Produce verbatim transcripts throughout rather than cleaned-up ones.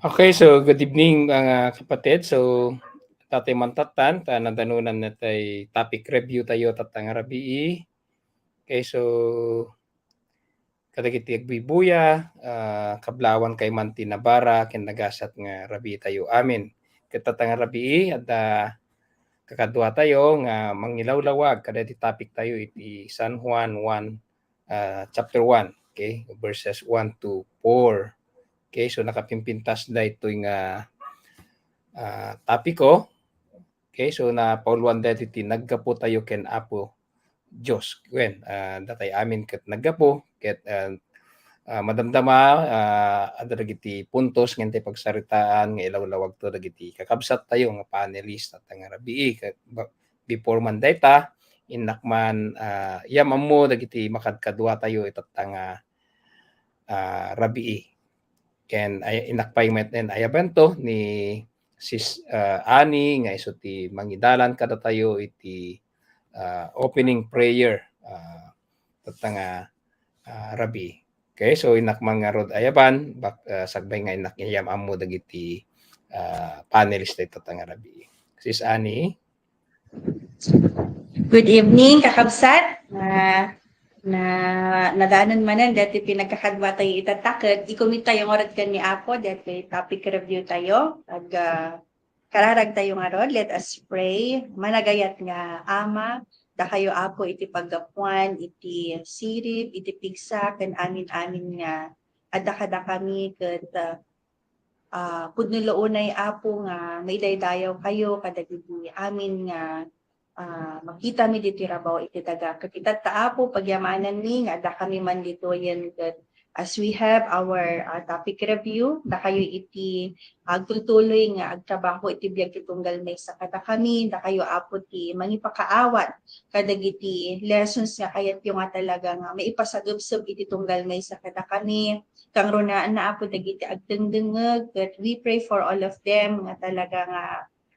Okay, so good evening, mga kapatid. So, tatay mantattan, ta nadanonan natay topic review tayo tatta nga rabii. Okay, so, kadagiti agbubuya, ah, kablaawan kay man ti nabara ken nagasat nga rabii tayo amin. Ket tatta nga rabii, adda kakadua tayo nga mangilawlawag kadagiti topic tayo iti San Juan one, ah, chapter one, okay, verses one to four. Okay, so nakapimpintas daytoy nga, ah, topiko. Okay, so napauluan daytoy ti naggapu tayo ken Apo Dios. Wen, ah, datay amin ket naggapu, ket, ah, ah, madamdama, ah, adda dagiti puntos nga intay pagsaritaan nga ilawlawagto dagiti kakabsat tayo nga panelist tatta nga rabii. Ket ba-, before man dayta, innak man, ah, iyam-ammo dagiti makadkadua tayo itatta nga, ah, rabii. Ken ay, innak pay met nen ayabanto ni Sis, ah, Annie nga isu ti mangidalan kadatayo iti, ah, opening prayer, ah, tatta nga, ah, rabii. Okay, so innak man ngarud ayaban, bak-, ah, sakbay nga innak iyam-ammo dagiti, ah, panelist dayta nga rabii. Sis Annie? Good evening, kakabsat. Ah, na, nadanon manen dati pinagkakadwa tayo itatta ket i-commit tayo ngarud ken ni Apo dati topic review tayo. Ag, ah, kararag tayo ngarud. Let us pray. Managayat nga Ama, dakayo Apo iti paggapuan, iti sirib, iti pigsa, ken amin-amin nga adda kadakami ket, ah, ah, pudno la unay, Apo, nga maidaydayaw kayo kadagiti amin nga, ah, makitami ditoy rabaw iti daga. Ket itatta, Apo, pagyamananmi nga adda kami man ditoyen ket as we have our, ah, topic review, dakayo iti agtultuloy nga agtrabaho iti biag ti tunggal maysa kadakami, dakayo, Apo, ti mangipakaawat kadagiti lessons nga kayatyo nga talaga nga maipasagepsep iti tunggal maysa kadakami. Kangrunaanna, Apo, dagiti agdengdengngeg, ket we pray for all of them nga talaga nga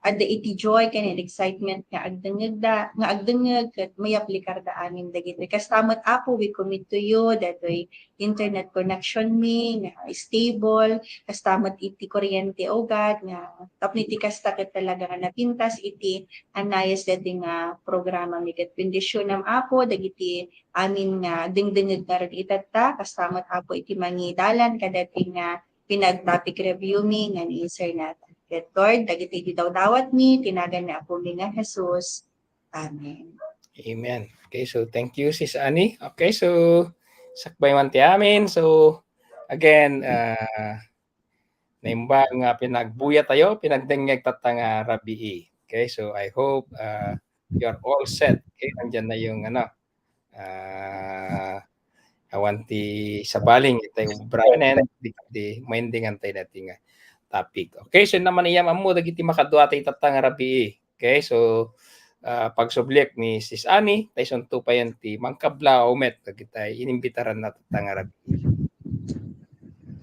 adda iti joy ken excitement nga agdengngegda, nga agdengngeg ket mayaplikarda amin dagitoy. Kasta met, Apo, we commit to you datoy internet connection mi nga stable, kasta met iti kuryente, O God, nga tapno iti kasta ket talaga nga napintas iti anayas dati nga programa mi ket bendisionam, Apo, dagiti amin nga agdengdengngeg ngarud itatta, kasta met, Apo, iti mangidalan kadati nga pinag-topic review mi nga ni Sir Nathan. Ket Lord, dagiti idawdawat mi, ti nagan ni Apo mi nga Jesus. Amen. Amen. Okay, so thank you, Sis Annie. Okay, so sakbay man ti amin. So again, ah, naimbag nga pinagbuya tayo, pinagdengngeg tatta nga rabii. Okay, so I hope, ah, you're all set. Okay, nandiyan na yung ano, ah, awan ti sabaling itay ubranen, di, di, maendingan tayo dati nga topic. Okay, so naman iyam-ammo dagiti makadua tayo tatta nga rabii. Okay, so, ah, pagsubliak ni Sis Annie, tay sunto payen ti mangkablaw met dagiti inimbitaran na tatta nga rabii.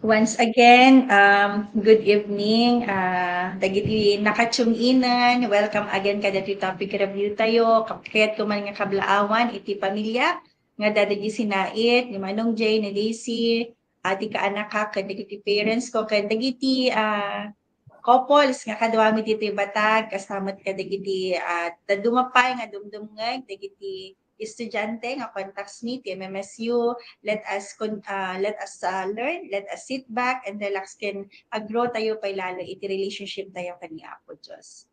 Once again, um, good evening, ah, dagiti naka-tune in, welcome again kadati topic review tayo. Kap-, kayatko man nga kablaawan iti pamilya nga adda dagiti sinait, ni Manong Jay, ni Daisy, ah, ti kaanakak, ken dagiti parents ko, ken dagiti, ah, couples nga kaduami ditoy Batag, kasta met kadagiti, ah, dadduma pay nga dumdumngeg, dagiti estudiante nga contacts mi ti M M S U. Let us con-, ah, let us, ah, learn, let us sit back and relax ken ag-grow tayo pay lalo iti relationship tayo ken ni Apo Dios.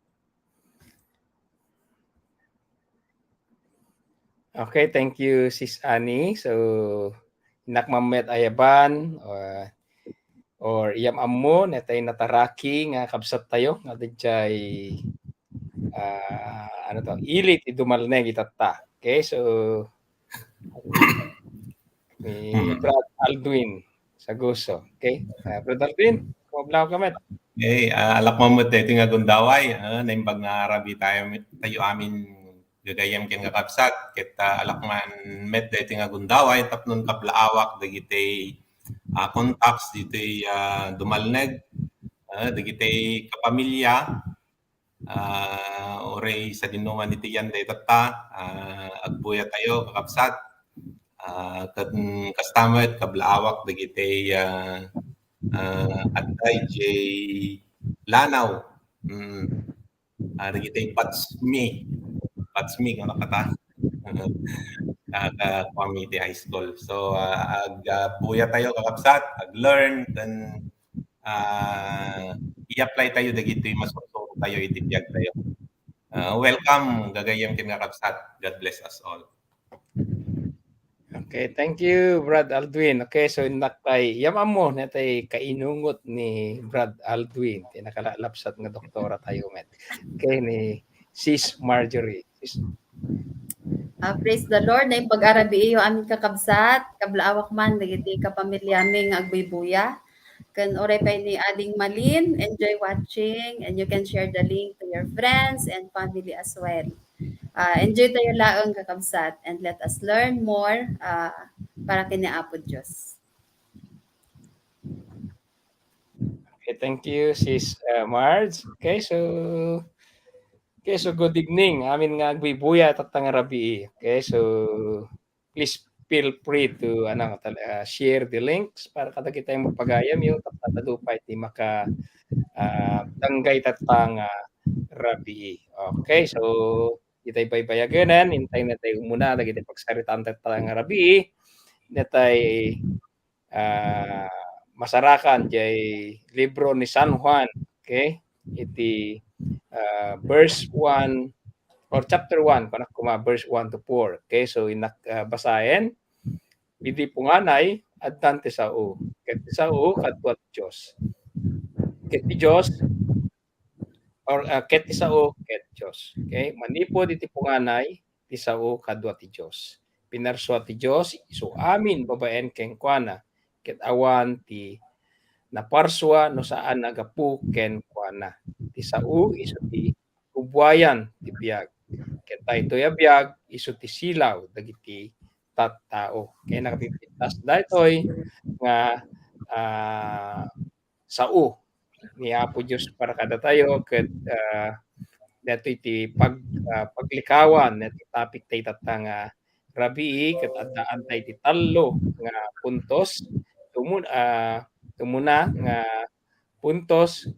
Okay, thank you, Sis Annie. So, innak man met ayaban, uh, or iyam-ammo, natay nataraki nga kabsat tayo, nga dijay, ah, ano to, ili ti dumalneg itatta. Okay, so, ni Mm. Brad Aldwin Sagoso. Okay? Ah, Brad Aldwin, kumablaw ka met. Okay, ah, alak man met daytoy nga gundaway, ah, naimbag nga rabii tayo, tayo amin gagayyem ken kakabsat, ket, ah, alak man met daytoy nga gundaway tapno kablaawak dagiti, ah, contacts ditoy, ah, dumalneg, ah, dagiti kapamilya, ah, uray sadinoman iti yan daytatta, ah, agbuya tayo, kakabsat. Ah, ket, mm, kasta met, kablaawak dagiti, ah, Ah, adda idiay Lanao. Mm. Ah, dagiti Patsmi. Patsmi, ano kata? Kaka-, kuami iti high school. So, ah, ag-, ah, buya tayo, kakabsat, ag-learn, then, ah, i-apply tayo dagiti masursuro tayo iti biag tayo. Ah, welcome, gagayyem ken kakabsat. God bless us all. Okay, thank you, Brad Aldwin. Okay, so innak tay, yam-ammo, natay kainungot ni Brad Aldwin. Ti nakalapsat nga doktora tayo met. Okay, ni Sis Marjorie. Sis. Ah, praise the Lord. Naimbag a rabii, amin kakabsat, kablaawak man, dagiti kapamiliami nga agbuybuya. Ken uray pay ni Ading Malin, enjoy watching, and you can share the link to your friends and family as well. Ah, enjoy tayo laeng, kakabsat, and let us learn more, ah, para ken ni Apo Dios. Okay, thank you, Sis, uh, Marge. Okay, so, okay, so good evening. Amin nga agbuybuya tatta nga rabii. Okay, so please feel free to, ano, tal-, uh, share the links para kadagiti mapagayam yo, tatta ta pay ti maka, uh, danggay tatta nga rabii. Okay, so itay baybayagenen, intay natay umuna dagiti pagsaritaan tatta nga rabii. Natay, ah, masarakan jay libro ni San Juan, okay? Iti, ah, verse one or chapter one, kunak koma verse one to four. Okay, so innak, ah, basaen. Idi punganay, addan ti sao. Ket ti sao, kadua ti Dios. Ket ti Dios, or, ah, ket ti sao, ket Dios. Okay? Manipud iti punganay, ti sao kadua ti Dios. Pinarsua ti Dios isu amin babaen kenkuana, ket awan ti naparsua no saan a gapu kenkuana. Ti sao isu ti kubuayan ti biag. Ket daytoy a biag isu ti silaw dagiti tattao. Kay nakapipintas daytoy nga, ah, sao ni Apo Dios para kadatayo ket, ah, daytoy ti pag-, ah, paglikawan daytoy topic tayo tatta nga rabii ket addaan tayo ti tallo nga puntos. Tumun-, ah, tumuna nga puntos,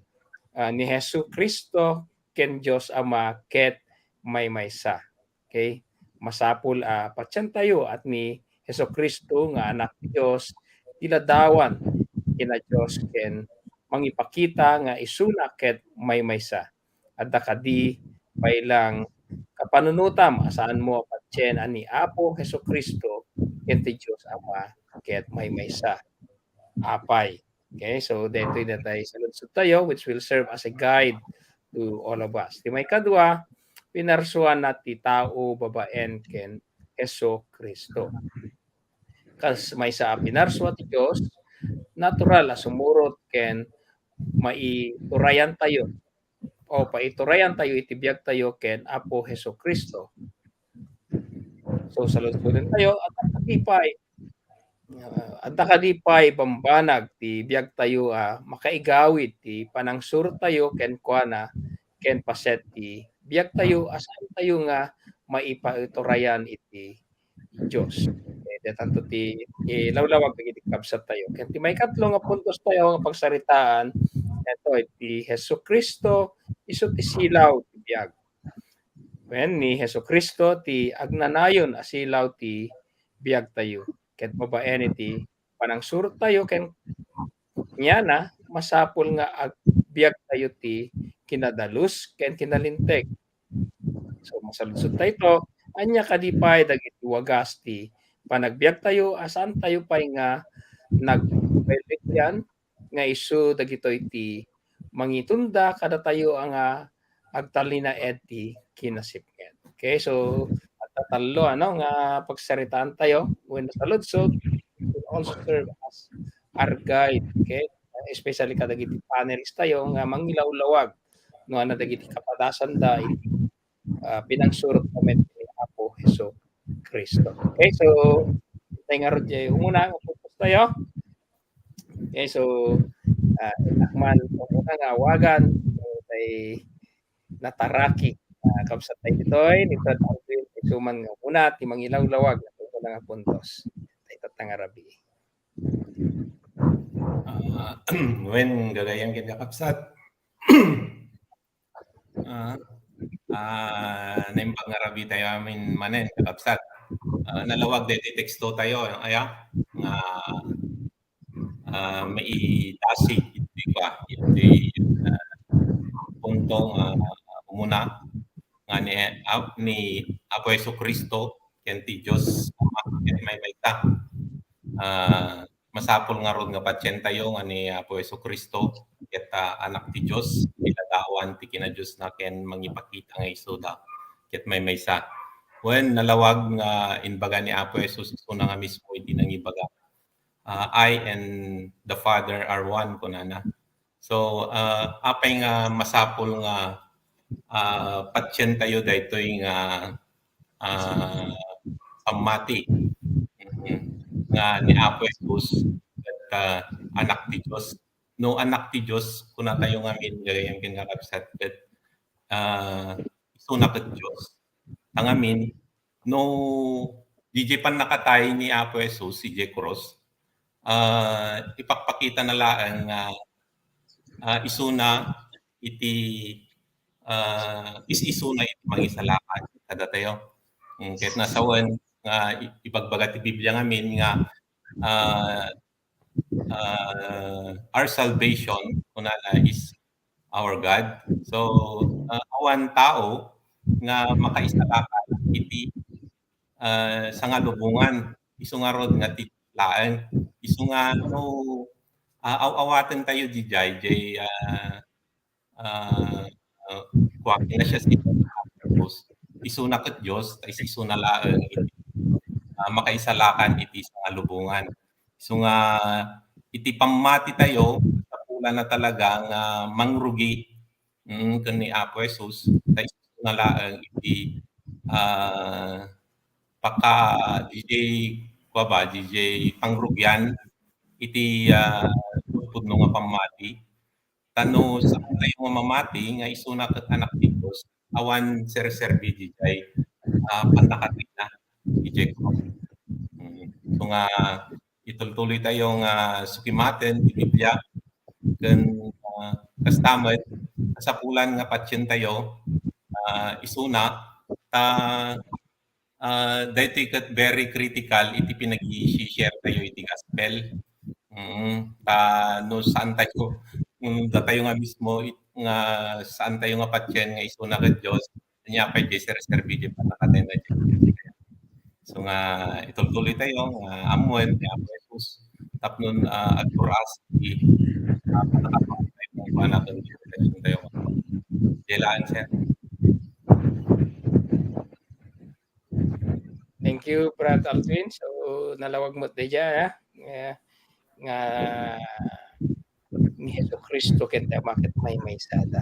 ah, ni Jesu-Cristo ken Dios Ama ket maymaysa. Okay? Masapul a patientayo a ni Jesu-Cristo nga Anak ti Dios, ti ladawan ken a Dios ken mangipakita nga isuna ket maymaysa. Adda kadi pay lang kapanunotam a saanmo a patien a ni Apo Jesu-Cristo ken ti Dios Ama ket maymaysa. Apay. Okay, so daytoy natay saludsod tayo, which will serve as a guide to all of us. Ti maikadua, pinarsuana ti tao babaen ken Jesu-Cristo. Kas maysa a pinarsua ti Dios, natural a sumurot ken maiturayan tayo o paiturayan tayo iti biag tayo ken Apo Jesu-Cristo. So, saludsoden tayo, adda kadi pay, ah, adda kadi pay bambanag ti biag tayo a makaigawid ti panangsurot tayo kenkuana ken paset ti biag tayo a saan tayo nga maipaiturayan iti Dios. Eh, daytanto ti, eh, lawlawag dagiti kabsat tayo. Ken ti maikatlo nga puntos tayo nga pagsaritaan, ito, ti Jesu-Cristo, isu ti silaw ti biag. Wen, ni Jesu-Cristo ti agnanayon a silaw ti biag tayo. Ket babaen iti panangsurot tayo ken niana, masapul nga agbiag tayo ti kinadalus ken kinalinteg. So, masaludsod tayo ito, ania kadi pay dagiti wagas ti panagbiag tayo a saan tayo pay nga nagpelekyan nga isu dagitoy ti mangitunda kadatayo a nga agtalinaed ti kinasipnget. Okay, so adda tallo, ano, nga pagsaritaan tayo wenno saludsod, it will also serve as our guide. Okay, especially kadagiti panelist tayo nga mangilawlawag no ania dagiti kapadasanda iti, ah, pinangsurot kami ni Apo Jesu-Cristo. Okay, so tayo nga rod umuna nga puntos tayo. Okay, so, ah, innak man umuna nga awagan, so, tay nataraki, ah, kabsat tayo ditoy ni Brad Alvin, isu man nga umuna ti mangilawlawag nga umuna nga puntos. Tay tatta nga rabii. Ah, wen, gagayyem ken kakabsat. Ah, ah, naimbag nga rabii tayo amin manen, kakabsat. Ah, nalawag daytoy teksto tayo, aya, nga, ah, maidasig iti ba, iti, ah, punto nga umuna nga ni, ah, ni Apo Jesu-Cristo ken ti Dios Ama ket maymaysa. Ah, masapul ngarud nga patientayo nga ni Apo Jesu-Cristo ket, ah, Anak ti Dios, ti ladawan ti kinadiosna ken mangipakita nga isuda ket maymaysa. Wen, nalawag nga imbaga ni Apo Jesus, isuna nga mismo iti nangibaga, ah, "I and the Father are one," kunana. So, ah, apay nga masapul nga, ah, patientayo daytoy nga, ah, pammati, mhm, nga ni Apo Jesus ket, ah, Anak ti Dios. No Anak ti Dios, kunatayo ngamin, gagayyem ken kakabsat, ket, ah, isuna ket Dios. Ta ngamin, no diay pannakatay ni Apo Jesus idiay krus, ah, ipakpakitana laeng nga, ah, isuna iti, ah, is-isuna iti mangisalakan kadatayo. Mm, ket nasawen nga i-, ibagbaga ti Biblia ngamin nga, ah, ah, our salvation, kunana, is our God. So, ah, awan tao nga makaisalakan iti, ah, sangalubongan. Isu ngarud nga ti laeng. Isu nga no, ah, aw-awaten tayo diay, diay, ah, ah, ah, kuwak na siya si purpose. Isuna ket Dios, ta is-isuna laeng iti, ah, makaisalakan iti sangalubongan. Isu nga iti pammati tayo, kasapulanna talaga nga mangrugi, mm, ken ni Apo Jesus, ta isuna laeng iti, ah, paka-, diay, kua ba, diay pangrugian iti, ah, pudno nga pammati. Ta no saan tayo nga mamati nga isuna ket Anak ti Dios, awan serserbi diay, ah, pannakatayna idiay krus. Mm. So nga, itultuloy tayo nga sukimaten ti Biblia ken, ah, kasta met, kasapulan nga patientayo, ah, isuna, ta ah, daytoy ket very critical iti pinag-i-share tayo iti gospel. Mm, ta no saan tayo, mm, datayo nga mismo it-, nga saan tayo nga patien nga isuna ket Dios, ania pay diay serserbi diay pannakatayna diay. So nga itultuloy tayo nga ammoen ni Apo Jesus tapno, ah, agturas ti, ah, pannakatayna ken diay tayo. Diay laeng, sir. Thank you, Brad Alvin. So, nalawag met daydiay, ha? Nga, nga ni Jesu-Cristo ket Ama ket maymaysada.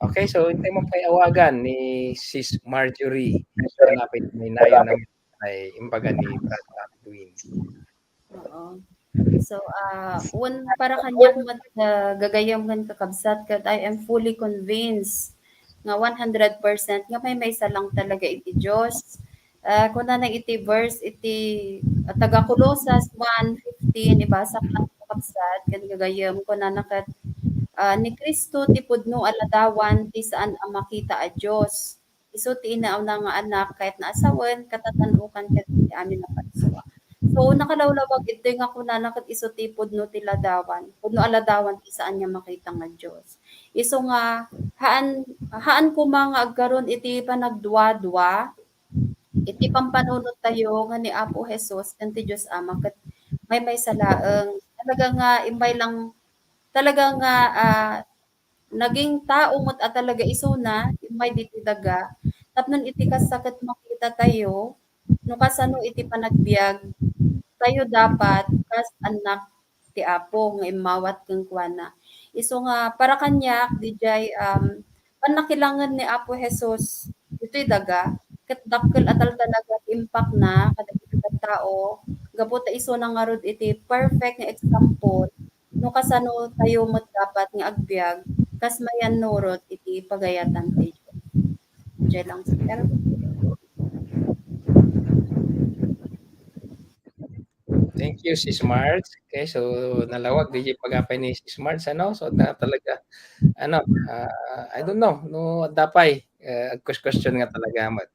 Okay, so intay man pay awagan ni Sis Marjorie. Napay maynayon na ay imbaga ni Brad Alvin. Oo. So, ah, wen, para kaniak met, ah, gagayyem ken kakabsat, ket I am fully convinced nga one hundred percent nga maymaysa lang talaga iti Dios. Ah, kunana iti verse iti, ah, taga Colosas one fifteen, ibasa ket kakabsat ken gagayyem, kunana ket, ah, "Ni Cristo ti pudno a ladawan ti saan a makita a Dios." Isu ti inauna nga anak, kayatna a sawen, katatan-okan ket ti amin a parsua. So, nakalawlawag itdoy nga kunana ket isu ti pudno ti ladawan. Pudno a ladawan ti saan nga makita nga Dios. Isu nga, haan, haan koma nga agkaron iti panagduadua, iti pampanunottayo nga ni Apo Jesus ken ti Dios Ama ket maymaysa laeng. Talaga nga imbay lang, talaga nga, ah, naging tao met a talaga isuna, immay ditoy daga, tapno iti kasta ket makita tayo no kasano iti panagbiag tayo dapat kas annak ti Apo nga immawat kenkuana. Isu nga para kaniak, diay, um, pannakilangen ni Apo Jesus ditoy daga, ket dakkel a talaga ti impakna kadagiti tattao, gapu ta isuna ngarud iti perfect nga example no kasano tayo met dapat nga agbiag kas mayannurot iti pagayatan ti Dios. Diay lang, sir. Thank you, Sis Marge. Okay, so nalawag, di pagapay ni Sis Marge, ano? So, na talaga, ano, ah, I don't know, no, adda pay, eh, question nga talaga, mat.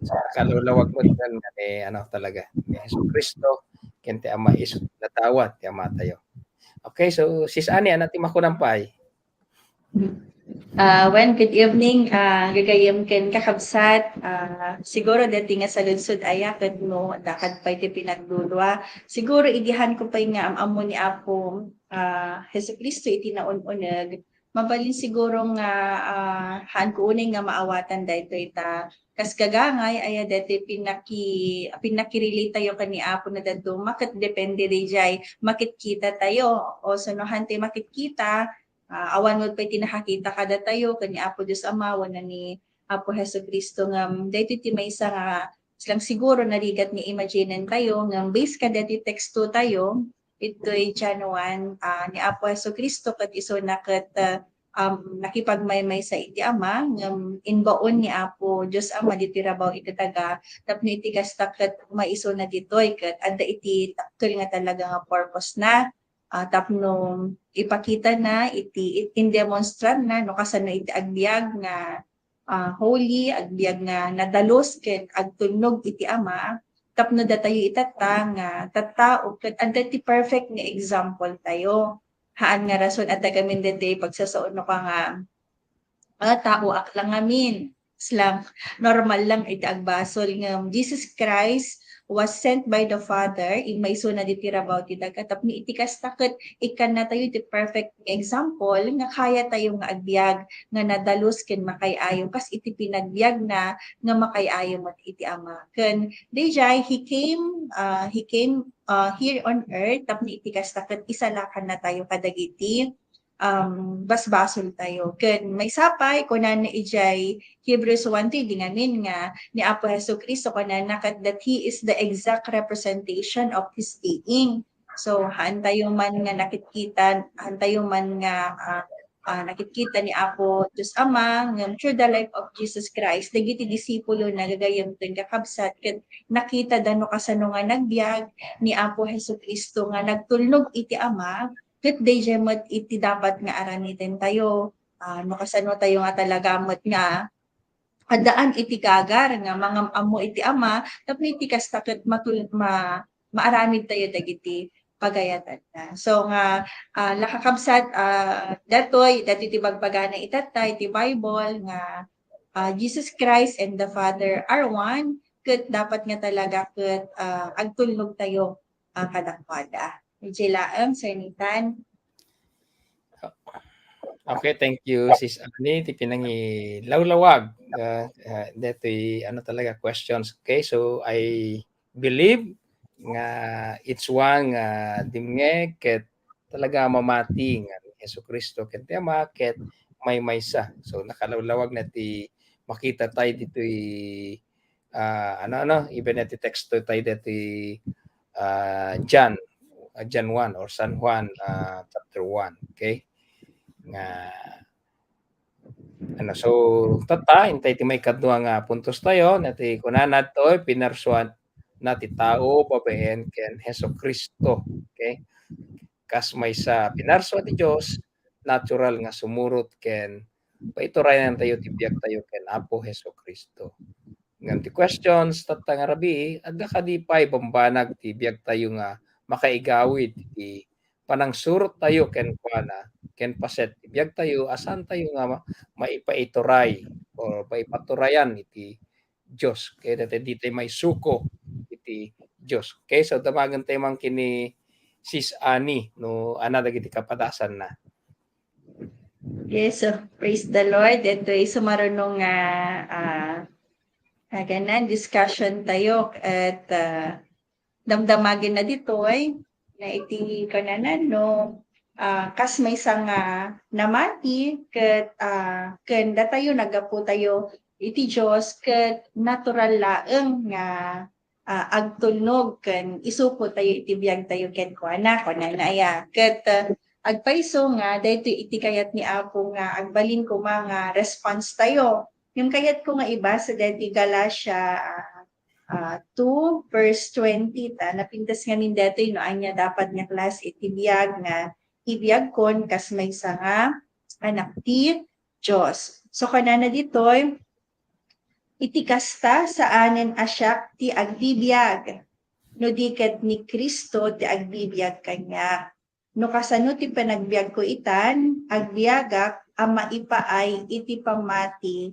So, kalulawag mo, nga, eh, ano, talaga, ni Jesu Cristo, ken ti Ama, isu ti nadawat ti Ama tayo. Okay, so, Sis Annie, ano ti makunam pay? Ah, well, good evening, ah, gagayem ken kakabsat. Ah, siguro dati nga saludsod aya ket no, dakad pay ti pinagdudua. Siguro idihan ko pay nga am-ammo ni Apo, ah, Jesu-Cristo iti naun-uneg. Mabalin siguro nga, ah, haan ko unay nga maawatan daytoy ta kas gagangay aya daytoy pinaki-, pinakirelate tayo ken ni Apo na dadduma ket depende dayjay makitkita tayo. O, so no haan tayo makitkita, ah, awan met pay ti nakakita kadatayo ken ni Apo Dios Ama wenno ni Apo Jesu-Cristo, ngem daytoy ti maysa nga lang siguro narigat nga imaginen tayo, ngem base kadaytoy teksto tayo, itoy John one, ah, ni Apo Jesu-Cristo ket isuna ket, ah, um, nakipagmaymaysa iti Ama, ngem imbaon ni Apo Dios Ama ditoy rabaw iti daga, tapno iti kasta ket maisuna ditoy ket adda iti dakkel nga talaga nga purpose na. Ah, tapno ipakita na iti, it-, indemonstrar na no kasano iti agbiag nga, ah, holy, agbiag nga nadalus ken agtulnog iti Ama, tapno datayo itatta nga tattao ket adda ti perfect nga example tayo. Haan nga rason adda gamin daytoy pagsasaono ka nga, ah, taoak lang ngamin. Lang, normal lang iti agbasol ngem Jesus Christ was sent by the Father, immaisuna ditoy rabaw ti daga, tapno iti kasta ket ikkannatayo ti perfect example nga kayatayo nga agbiag nga nadalus ken makay-ayo kas iti pinagbiagna nga makay-ayo met iti Ama. Ken dayjay, he came, ah, he came, ah, here on earth tapno iti kasta ket isalakannatayo kadagiti um, basbasol tayo. Ken maysa pay, kunana idiay Hebrews one three, di ngamin nga ni Apo Jesu-Cristo, kunana ket that He is the exact representation of His being. So, haan tayo man nga nakitkita, haan tayo man nga, ah, ah, nakitkita ni Apo Dios Ama, ngem through the life of Jesus Christ, dagiti disipulo na gagayem ken kakabsat, ket nakita da no kasano nga nagbiag ni Apo Jesu-Cristo nga nagtulnog iti Ama, ket dayjay met iti dapat nga aramiden tayo, ah, no kasano tayo nga talaga met nga addaan iti gagar nga mangam-ammo iti Ama, tapno iti kasta ket matul-, ma-, maaramid tayo dagiti pagayatanna. So nga, ah, nakakabsat, ah, datoy, datoy ti bagbagana itatta iti Bible nga, ah, Jesus Christ and the Father are one, ket dapat nga talaga ket, ah, agtulnog tayo, ah, kadakuada. Idiay laeng, Sir Nathan. Okay, thank you, Sis Annie, ti pinangilawlawag, ah, ah, detoy, ano talaga, questions. Okay, so I believe nga each one nga dimngeg ket talaga mamati nga ni Jesu-Cristo ken ti Ama ket maymaysa. So, nakalawlawag na ti makita tayo ditoy, ah, ano, ano, even ti teksto tayo ditoy, ah, John, ah, John one or San Juan, ah, chapter one, okay? Nga, ano, so, tatta, intay ti maikadua nga puntos tayo, na ti kunana ditoy, pinarsuan na ti tao babaen ken Jesu-Cristo, okay? Kas maysa pinarsua ti Dios, natural nga sumurot ken paiturayan tayo ti biag tayo ken Apo Jesu-Cristo. Ngem ti questions, tatta nga rabii, adda kadi pay bambanag ti biag tayo nga makaigawid iti panangsurot tayo kenkuana, ken paset ti biag tayo a saan tayo nga ma-, maipaituray or maipaturayan iti Dios. Kaya dati di tayo maisuko iti Dios. Okay, so damagen tayo man kini Sis Annie, no, ana dagiti kapadasanna. Yes, so praise the Lord. Itoy sumaruno nga, ah, aganan discussion tayo at, ah, damdamagen na ditoy na iti kananan no, ah, kas maysa nga namati ket, ah, ken datayo naggapu tayo iti Dios ket natural laeng nga, ah, agtulnog ken isuko tayo iti biag tayo kenkuana, kunana aya. Ket, ah, agpayso nga daytoy iti kayat ni Apo nga agbalin koma nga response tayo. Ngem kayatko nga ibasa daytoy Galatia, ah, ah, two, verse twenty, ta napintas ngamin detoy no ania dapat nga klase iti biag nga ibiagkon kas maysa nga anak ti Dios. So, kunana ditoy, "Iti kasta, saanen a siak ti agbibiag, no di ket ni Cristo ti agbibiag kaniak. No kasano ti panagbiagko itan, agbiagak a maipaay iti pammati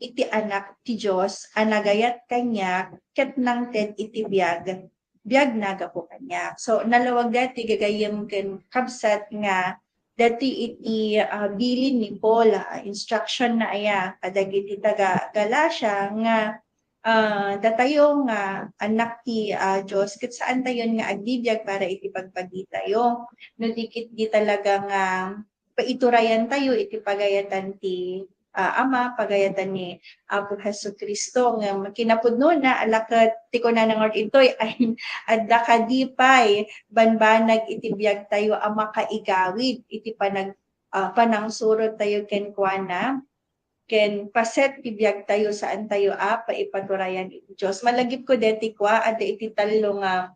iti Anak ti Dios a nagayat kaniak ket nangted iti biag, biagna gapu kaniak." So, nalawag dati gagayyem ken kabsat nga dati iti, ah, bilin ni Paul, ah, instruction na aya kadagiti taga Galacia nga, ah, datayo nga anak ti, ah, Dios ket saantayon nga agbibiag para iti pagbagitayo. No di ket di talaga nga paiturayantayo iti pagayatan ti, ah, Ama, pagayatan ni Apo Jesu-Cristo. Ngem kinapudnona, ala ket ti kunana nga itoy ay adda kadi pay banbanag iti biagtayo a makaigawid iti panag-, ah, panangsurottayo kenkuana, ken paset ti biagtayo, saantayo a paipaturayan iti Dios. Malagipko deti kua, adda iti tallo nga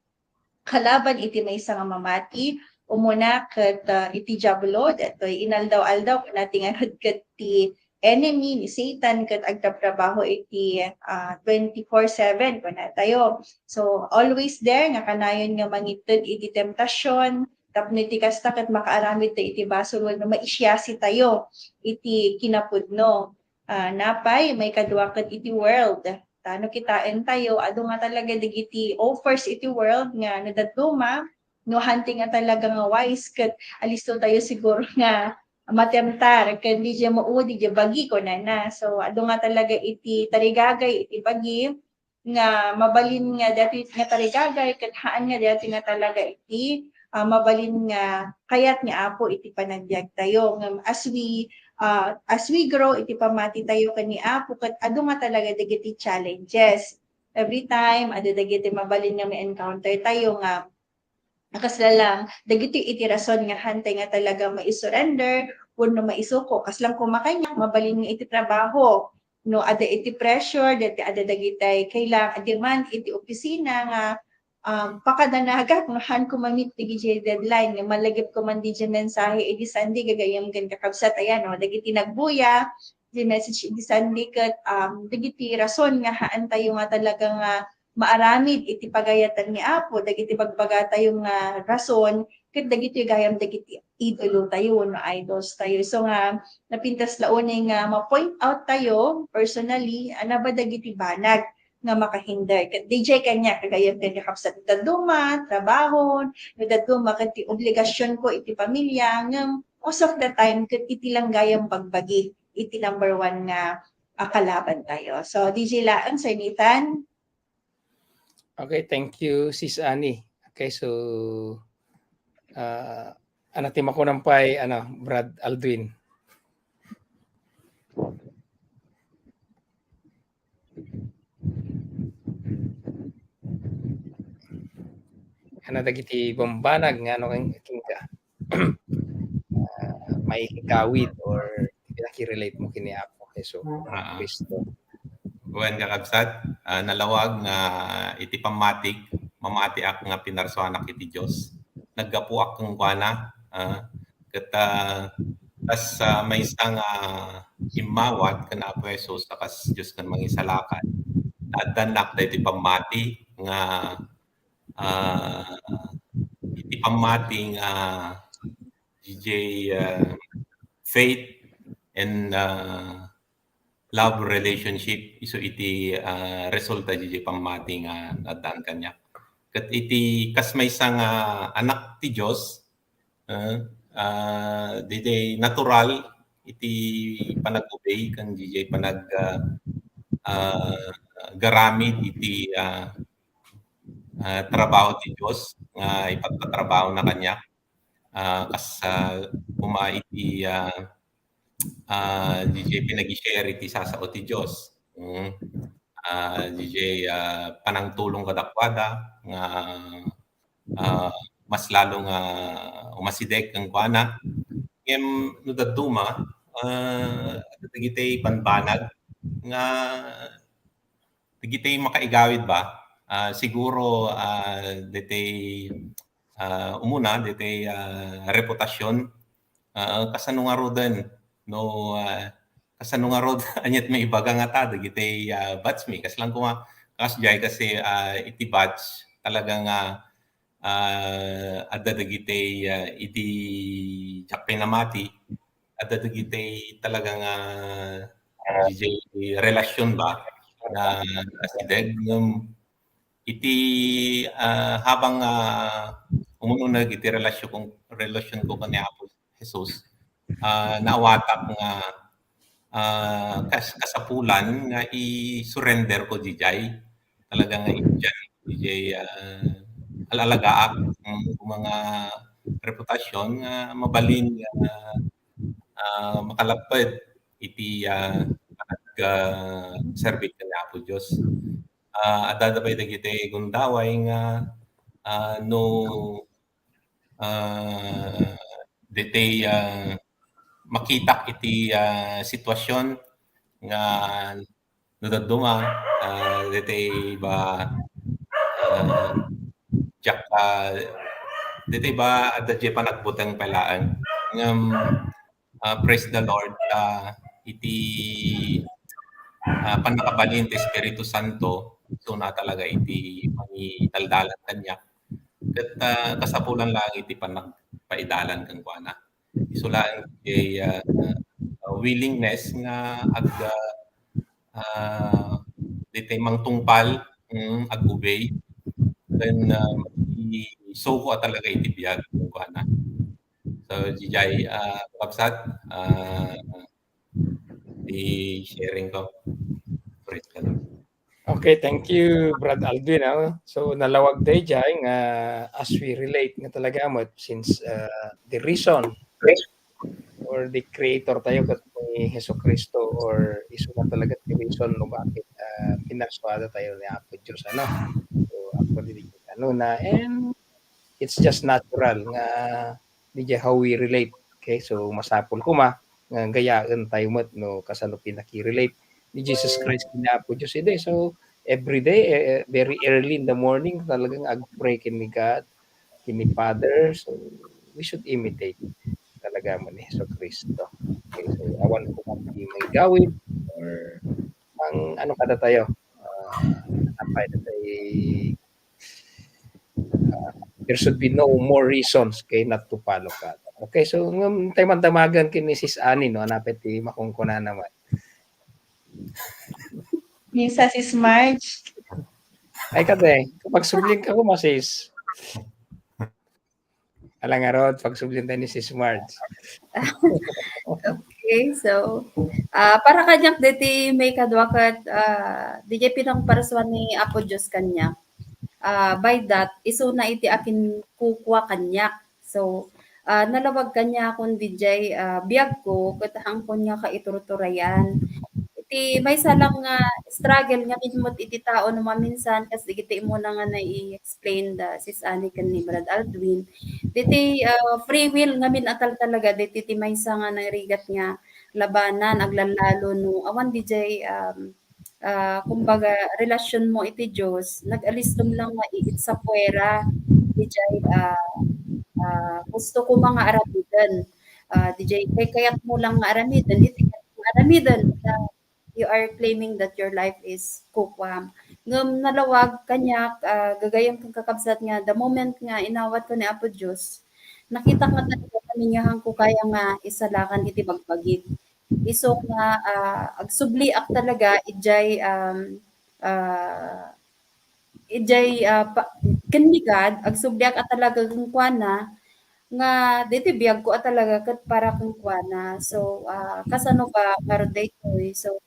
kalaban iti maysa nga mamati. Umuna ket, ah, iti Diablo, datoy inaldaw-aldaw, kunana ti ngarud ket ti enemy ni Satan ket agtratrabaho iti, ah, twenty-four seven, kunatayo. So, always there nga kanayon nga mangited iti temptasyon, tapno iti kasta ket makaaramid tayo iti basol wenno maisiyasi tayo iti kinapudno. Ah, napay, maikadua ket iti world. Ta no kitaentayo, adu nga talaga dagiti offers iti world nga no dadduma, no hantay nga talaga nga wise ket alisto tayo siguro nga matentar ken diay maudi diay bagi, kunana. So, adu nga talaga iti tarigagay iti bagi nga mabalin nga dati nga tarigagay ket haan nga dati nga talaga iti, ah, mabalin nga kayat ni Apo iti panagbiagtayo. Ngem as we, ah, as we grow iti pammatitayo ken ni Apo, ket adu nga talaga dagiti challenges. Every time, adu dagiti mabalin nga ma-encounter tayo nga a kasla lang, dagitoy iti rason nga hantay nga talaga maisurrender wenno maisuko. Kasla koma kaniak, mabalin nga iti trabaho. No, adda iti pressure, dati adda dagitay kailangan, demand iti opisina nga, um, pakadanagak no haanko ma-meet dagiti deadline. Nga malagipko man diay mensahe idi Sunday, gagayyem ken kakabsat, ayan, no, dagiti nagbuya, diay message idi Sunday ket, um, dagiti rason nga haantayo nga talaga nga maaramid iti pagayatan ni Apo, dagiti bagbagatayo nga rason, ket dagitoy gayam dagiti idolotayo wenno idolstayo. So nga, napintas la unay nga ma-point out tayo personally, ania ba dagiti banag nga makahinder. Ket diay kaniak, gagayyem ken kakabsat, dadduma, trabahon, no dadduma ket ti obligasionko iti pamilya, ngem most of the time, ket iti lang gayam bagbagi iti number one nga, ah, kalabantayo. So, diay laeng, Sir Nathan. Okay, thank you, Sis Annie. Okay, so, ah, ano ti makunan pay, ano, Brad Aldwin? Ano dagiti bambanag nga ano ken-, kenka? Ah, maikawid or pinakirelate mo ken ni Apo Jesu Ah. Cristo? Wen, kakabsat, ah, nalawag nga iti pammatik, mamatiak nga pinarsuanak iti Dios. Naggapuak kenkuana, ah, ket, ah, kas, ah, maysa nga immawat ken Apo Jesus a kas Dios ken Mangisalakan, naaddannak daytoy pammati nga, ah, iti pammati nga diay, ah, faith and, ah, love relationship isu iti, ah, resulta diay pammati nga naaddan kaniak. Ket iti kas maysa nga anak ti Dios, ah, ah, diay natural iti panag-obey ken diay panag, ah, ah, garamid iti, ah, ah, trabaho ti Dios nga ipagpatrabahona kaniak. Ah, kas, ah, koma iti, ah, ah, diay pinag-i-share iti sasao ti Dios. Mm. Ah, diay, ah, panangtulong kadakuada nga, ah, mas lalo nga umasideg kenkuana. Ngem no dadduma, ah, dagiti banbanag nga dagiti makaigawid ba, Ah, siguro, ah, ditoy, ah, umuna, ditoy, ah, reputasyon. Ah, kasano ngaruden, no, ah, kasano ngarud, ania't maibaga ngata dagiti, ah, batch mi. Kas lang kuma, kas jay kasi, ah, iti batch, talaga nga, ah, adda dagiti, ah, idi diak pinamati, adda dagiti talaga nga, ah, diay relasyon ba, nga asideg, ngem iti, ah, habang, ah, umuneg iti relasyon kong, relasyon ko ken ni Apo Jesus, ah, naawatak nga, ah, kas-, kasapulan nga i-surrender ko diay. Talaga nga idiay, diay, ah, al-alagaak, mm, mga reputasyon nga mabalin nga, ah, makalapped iti, ah, panag-, ah, serbi ken Apo Dios. Ah, adda pay dagiti gundaway nga, ah, no, ah, ditoy, ah, makitak iti, ah, sitwasyon nga no dadduma, ah, ditoy ba, ah, diak, ah, ditoy ba adda diay panagbuteng pay laeng. Ngem, ah, praise the Lord, ah, iti, ah, pannakabalin ti Espiritu Santo, isuna talaga iti mangidaldalan kaniak. Ket, ah, kasapulan laeng iti panagpaidalan kenkuana. Isu laeng ti, ah, willingness nga ag-, ah, ah, ditoy mangtungpal, mm, ag-obey. Then, ah, isuko a talaga iti biag kenkuana. So, diay, ah, kakabsat, ah, ti sharing ko. Praise the Lord. Okay, thank you, Brad Aldwin, ah. So, nalawag tayo diay nga as we relate nga talaga met since, ah, the reason or the creator tayo ket ni Jesucristo or isu nga talaga ti reason no bakit, ah, pinarsuada tayo ni Apo Dios, ano. So, actually, ano na, and it's just natural nga diay how we relate. Okay, so masapul kuma nga gayaen tayo met no kasano pinakirelate ni Jesus Christ ken ni Apo Dios idi. So every day, eh, eh, very early in the morning, talagang agpray ken ni God, ken ni Father. So we should imitate talaga met ni Jesucristo. Okay, so awan ko man ti may gawid or ang ano kada tayo, ah, apay na tayo, ah, there should be no more reasons, okay, not to follow God. Okay, so, ngem, tay man damagen ken ni Sis Annie, no? Anapay ti makunkunana man. Misa, Sis Marge. Ay, kadi, kapag subling ka kuma, sis. Ala ngarud, pagsublin tayo ni Sis Marge. Okay, so, ah, para kaniak, ditoy may kadua ket, ah, diay pinangparsuan ni Apo Dios kaniak. Ah, by that, isuna iti akinkukua kaniak. So, ah, nalawag kaniakon diay, ah, biagko, ket haankon nga kaiturturayan. Iti maysa lang nga struggle ngamin met iti tao no maminsan, kas dagiti immuna nga nai-explain da Sis Annie ken ni Brad Aldwin. Ditoy, ah, free will ngamin a tal-, talaga, ditoy ti maysa nga narigat nga labanan, aglalalo no awan diay, um, ah, kumbaga, relasyon mo iti Dios, nag-alistom lang nga i-, itsapuera diay, ah, ah, gusto ko nga aramiden. Ah, diay kay kayat mo lang nga aramiden, iti kayat mo aramiden, na you are claiming that your life is kukuam. Ngem nalawag kaniak, ah, gagayyem ken kakabsat nga the moment nga inawat ko ni Apo Dios, nakitak nga talaga kami nga haankon kaya nga isalakan iti bagbagik. Isu nga, ah, agsubliak talaga idiay, um, ah, idiay, ah, pa-, ken ni God, agsubliak a talaga kenkuana nga ditoy biagko a talaga ket para kenkuana. So, ah, kasano ba ngarud daytoy? So,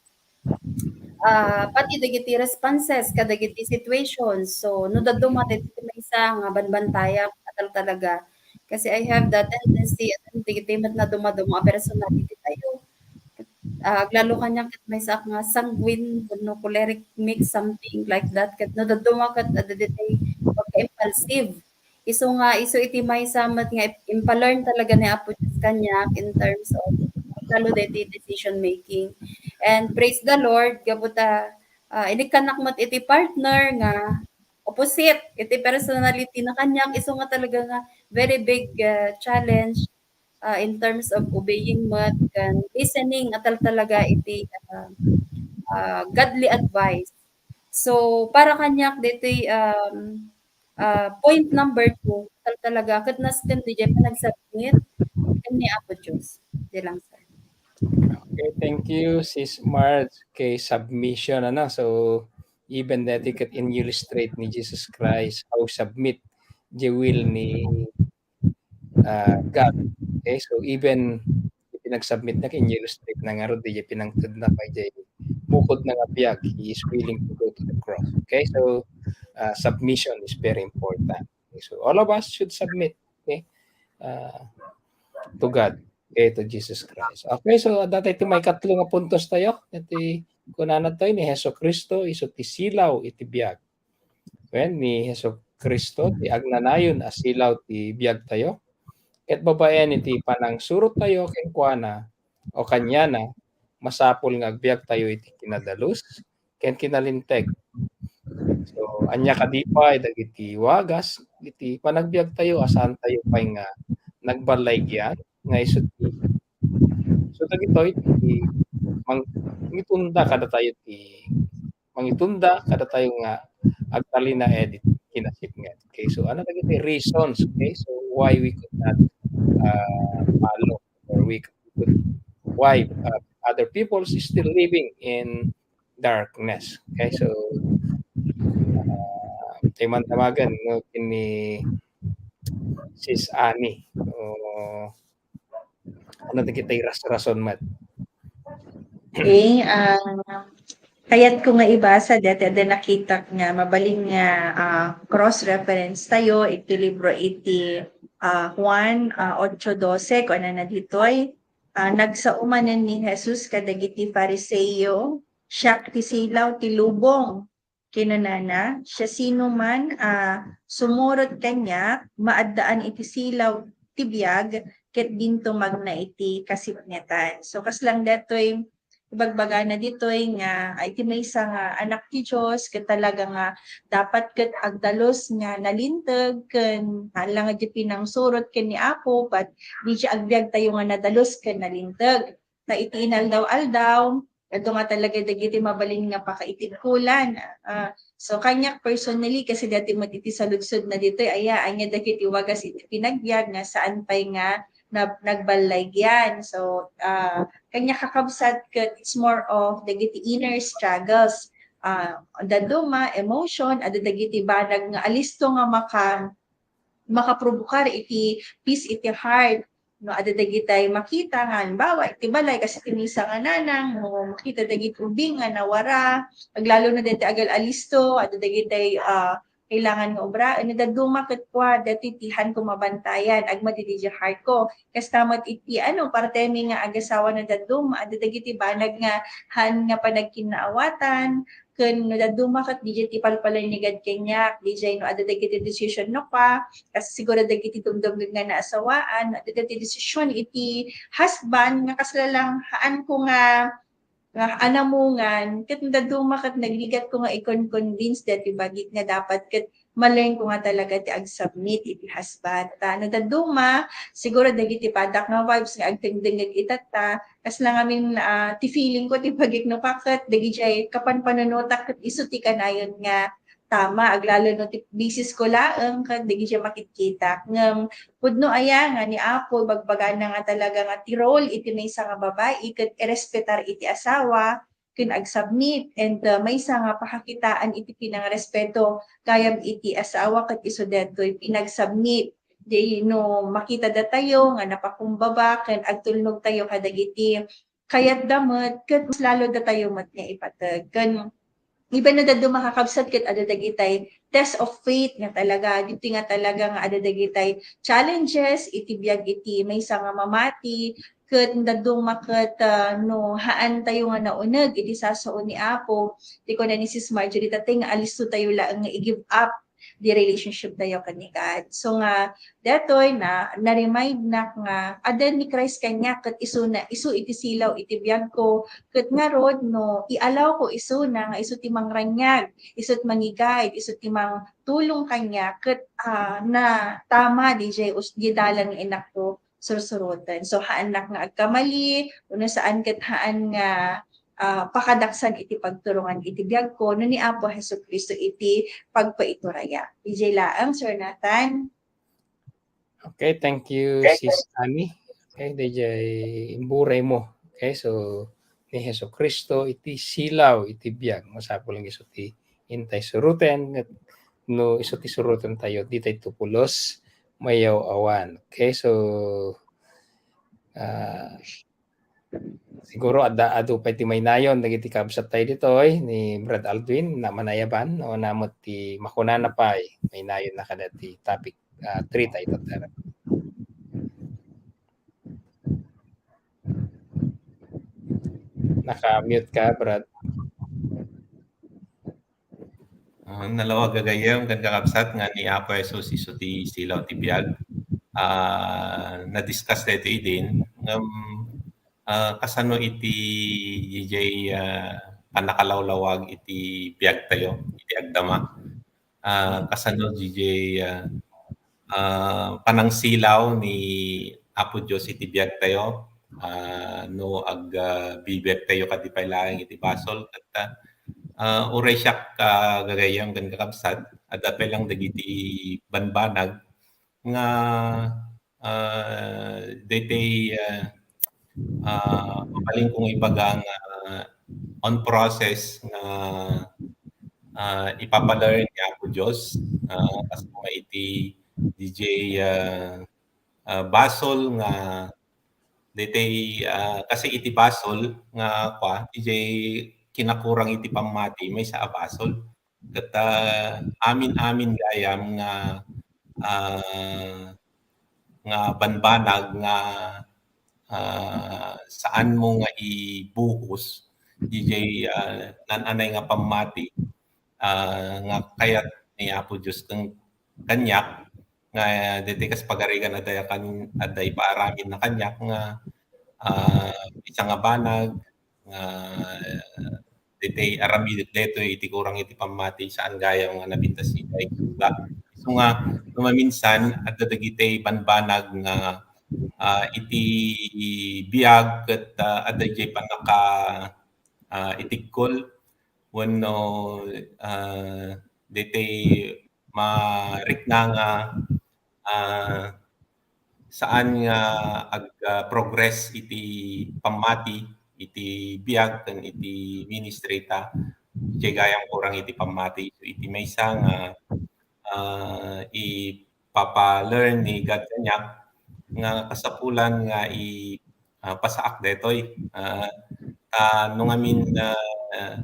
ah, pati dagiti responses kadagiti situations. So, no dadduma dagiti maysa nga banbantayan, atal talaga. Kasi I have that tendency, dagiti met nadumaduma a personality tayo. Ah, aglalo kaniak ket maysaak nga sanguine wenno choleric mix, something like that. Ket no dadduma ket adda ditoy pagka-impulsive. Isu nga, isu iti maysa met nga ip-, impalearn talaga ni Apo Dios kaniak in terms of lalo daytoy decision making. And praise the Lord, gapu ta, ah, inikkannak met iti partner nga opposite iti personality na kaniak, isu nga talaga nga very big, ah, challenge, ah, in terms of obeying met ken listening, a tal-, talaga iti, ah, ah, godly advice. So, para kaniak ditoy, um, ah, point number two, tal-, talaga ket nasken didiay panagsubmit ken ni Apo Dios. Di lang, sir. Okay, thank you, Sis Marge, kay submission, ano. So, even dati ket in-illustrate ni Jesus Christ how submit the will ni, ah, God. Okay, so even pinagsubmit na, in-illustrate na ngarud diay pinangted na pay diay bukod na nga biag, he is willing to go to the cross. Okay, so, ah, submission is very important. Okay, so all of us should submit, okay, ah, to God, okay, to Jesus Christ. Okay, so dati ti maikatlo nga puntos tayo. Iti kunana tayo ni Jesu Cristo, isu ti silaw iti biag. Wen, ni Jesu Cristo ti agnanayon a silaw ti biag tayo. Ket babaen iti panangsurot tayo kenkuana o kaniana, masapul nga agbiag tayo iti kinadalus ken kinalinteg. So, ania kadi pay dagiti wagas iti panagbiag tayo a saan tayo pay nga nagballaygian nga isu ti, so, dagitoy ti mang-, mangitunda kadatayo ti, mangitunda kadatayo nga agtalinaed iti kinasipnget. Okay, so ano dagiti reasons, okay, so why we could not, uh, follow, or we could, why, uh, other people is still living in darkness. Okay, so, uh, tayo man tamagan, no, kini Sis Annie. O, ano dagiti ras-rason met? Okay, ah, kayat ko nga ibasa dati, adda nakitak nga mabalin nga, ah, cross reference tayo iti libro iti, ah, Juan, ah, ocho doce, kunana ditoy, ah, nagsao manen ni Jesus kadagiti Fariseo, "Siak ti silaw ti lubong." Kinunana, "Siasinoman a sumurot kaniak, maaddaan iti silaw ti biag, ket dinto magna iti kasipngetan." So, kas lang datoy ibagbagana ditoy nga, ay, iti maysa nga anak ti Dios, ket talaga nga dapat ket agdalus nga nalinteg, ken haan la nga di pinangsurot ken ni Apo, but di siya agbiag tayo nga nadalus ken nalinteg. Ta iti inaldaw-aldaw, adu nga talaga dagiti mabalin nga pakaitibkolan. Ah, so, kaniak personally, kasi dati met iti saludsod na ditoy, aya, ania dagiti wagas iti pinagbiag nga saan pay nga nab-, nagballaygian. So, ah, kaniak kakabsat ket it's more of dagiti inner struggles. Ah, dadduma, emotion, adu dagiti banag nga alisto nga maka-, makaprovokar iti peace iti heart. No, adu dagitay makita nga, halimbawa, iti balay, kasi ti maysa nga nanang, no, makita dagiti ubing nga nawara, aglalo na dagiti agal-alisto, adu dagitay, ah, kailangan nga obraen, no, dadduma ket kua, dati ti haanko mabantayan, agmadi didiay heart ko. Kasta met iti, ano, partemi nga agasawa, no, dadduma, adu dagiti banag nga haan nga panagkinnaawatan, ken no dadduma ket didiay ti palpalanigad kaniak, didiay no adda dagiti decision no kua, kas siguro dagiti dumdumngeg nga naasawaan, no adda dagiti decision iti husband nga kasla lang haanko nga, nga anamungan, ket no dadduma ket nagrigatko nga ikon-convince dati bagik nga dapat ket ma-learn ko nga talaga ti ag-submit iti husband. Ta no dadduma, siguro dagiti padak nga wives nga agdengdengngeg itatta, kasla ngamin, ah, ti feeling ko ti bagik no kua ket dagidiay kapanpanunotak ket isu ti kanayon nga tama, aglalo no ti bisis ko laeng ket dagidiay makitkitak. Ngem pudno aya nga ni Apo ibagbagana nga talaga nga ti role iti maysa nga babai ket irespetar iti asawa ken ag-submit, and, ah, maysa nga pakakitaan iti pinangrespeto gayam iti asawa ket isu daytoy pinag-submit. Di no makita datayo nga napakumbaba ken agtulnog tayo kadagiti kayatda met ket mas lalo datayo met nga ipateg. Ken even no dadduma, kakabsat, ket adda dagitay test of faith nga talaga, ditoy nga talaga nga adda dagitay challenges iti biag iti maysa nga mamati, ket dadduma ket, ah, no haan tayo nga nauneg iti sasao ni Apo, ti kuna ni Sis Marjorie, tatay nga alisto tayo laeng nga i-give up di relationship tayo ken ni God. So nga, detoy na, na-remind nak nga, adda ni Christ kaniak ket isu na, isu iti silaw iti biag ko, ket ngarud no, i-allow ko isu na nga isu ti mangraniag, isu ti mangi-guide, isu ti mangtulong kaniak, ket, ah, na tama diay us-, di dalan nga innak ko sursuroten. So, haannak nga agkamali, wenno saan ket haan nga, ah, pakadaksan iti pagturongan iti biag ko, no ni Apo Jesu-Cristo iti pagpaituraya. Diay laeng, Sir Nathan. Okay, thank you, Sis Annie. Okay, diay imburay mo. Okay, so, ni Jesu-Cristo iti silaw iti biag. Masapul nga isu ti intay suroten, ket no isu ti suroten tayo, di tayo pulos mayaw-awan. Okay, so, ah, siguro adda, adu pay ti mainayon dagiti kabsat tayo ditoy ni Brad Aldwin, na manayaban, no, na met ti makunana pay, mainayon na kada ti topic, ah, three tayo, Brad. Naka-mute ka, Brad. Ah, nalawag gagayyem ken kakabsat nga ni Apo Jesus isu ti silaw ti biag. Ah, na-discuss daytoy idin, ngem, ah, kasano iti diay, ah, pannakalawlawag iti biag tayo, iti agdama? Ah, kasano diay, ah, ah, panangsilaw ni Apo Dios iti biag tayo? Ah, no ag, ah, bibiag tayo kadi pay laeng iti basol, ket, ah, uray siak, ah, gagayyem ken kakabsat, adda pay lang dagiti banbanag nga, ah, daytoy, ah, ah, mabalin kong ibaga nga on process nga, ah, ipapalearn ni Apo Dios, ah, kas iti diay, ah, ah, basol nga daytoy, ah, kasi iti basol nga kua, diay kinakurang iti pammati, maysa a basol. Ket, ah, amin-amin gayam nga, ah, nga banbanag nga, ah, saan mo nga ibuhos diay, ah, naan-anay nga pammati, ah, nga kayat ni Apo Dios ken kaniak, nga daytoy kas pagarigan adda kan, adda ipaaramin na kaniak nga, ah, maysa nga banag nga daytoy aramidek daytoy iti kurang iti pammati, saan gayam nga napintas iti suga. Isu nga, no maminsan, adda dagiti banbanag nga, ah, iti biag ket, ah, adda diay pannaka, ah, itigkol wenno, ah, daytoy marikna nga, ah, saan nga ag, ah, progress iti pammati, iti biag, ken iti ministry ta, iti gayam kurang iti pammati. So, iti maysa nga, ah, ipapa-learn ni God kaniak nga kasapulan nga i-, ah, pasaak daytoy. Ah, ta no ngamin, ah,